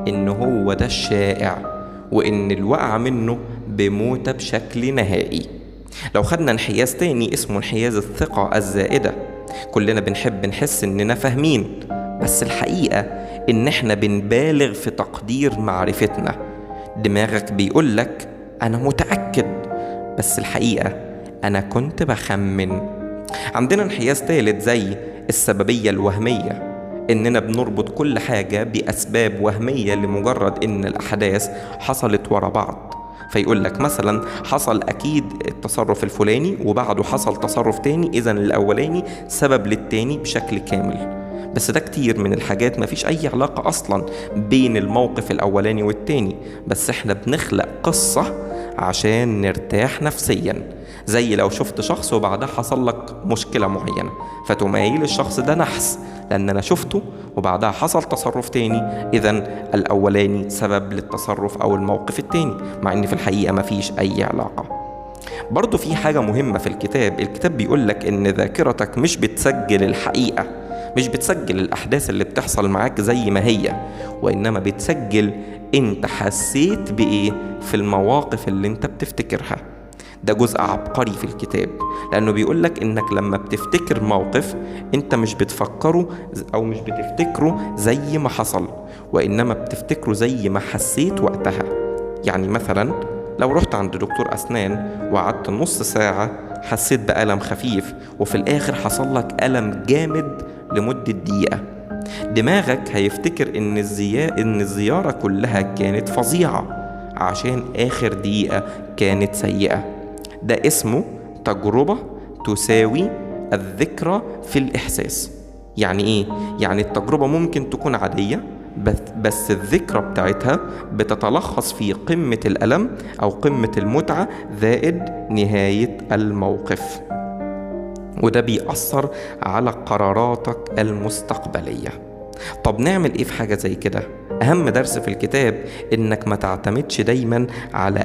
إن هو ده الشائع، وإن الوقعة منه بموتة بشكل نهائي. لو خدنا انحياز تاني اسمه انحياز الثقة الزائدة، كلنا بنحب نحس إننا فاهمين، بس الحقيقة إن إحنا بنبالغ في تقدير معرفتنا. دماغك بيقولك أنا متأكد، بس الحقيقة أنا كنت بخمن. عندنا انحياز تالت زي السببية الوهمية، إننا بنربط كل حاجة بأسباب وهمية لمجرد إن الأحداث حصلت ورا بعض. فيقول لك مثلا حصل أكيد التصرف الفلاني وبعده حصل تصرف تاني، إذن الأولاني سبب للتاني بشكل كامل. بس ده كتير من الحاجات مفيش أي علاقة أصلا بين الموقف الأولاني والتاني، بس إحنا بنخلق قصة عشان نرتاح نفسيا. زي لو شفت شخص وبعدها حصل لك مشكلة معينة، فتمايل الشخص ده نحس لأن أنا شفته وبعدها حصل تصرف تاني، إذن الأولاني سبب للتصرف أو الموقف التاني، مع إن في الحقيقة مفيش أي علاقة. برضو في حاجة مهمة في الكتاب، الكتاب بيقولك إن ذاكرتك مش بتسجل الحقيقة، مش بتسجل الأحداث اللي بتحصل معاك زي ما هي، وإنما بتسجل أنت حسيت بإيه في المواقف اللي أنت بتفتكرها. ده جزء عبقري في الكتاب، لأنه بيقولك إنك لما بتفتكر موقف أنت مش بتفكره أو مش بتفتكره زي ما حصل، وإنما بتفتكره زي ما حسيت وقتها. يعني مثلا لو رحت عند دكتور أسنان وقعدت نص ساعة حسيت بألم خفيف، وفي الآخر حصل لك ألم جامد لمدة دقيقة، دماغك هيفتكر إن الزيارة كلها كانت فظيعة عشان آخر دقيقة كانت سيئة. ده اسمه تجربة تساوي الذكرى في الإحساس. يعني إيه؟ يعني التجربة ممكن تكون عادية، بس الذكرى بتاعتها بتتلخص في قمة الألم أو قمة المتعة زائد نهاية الموقف، وده بيأثر على قراراتك المستقبلية. طب نعمل إيه في حاجة زي كده؟ أهم درس في الكتاب إنك ما تعتمدش دايما على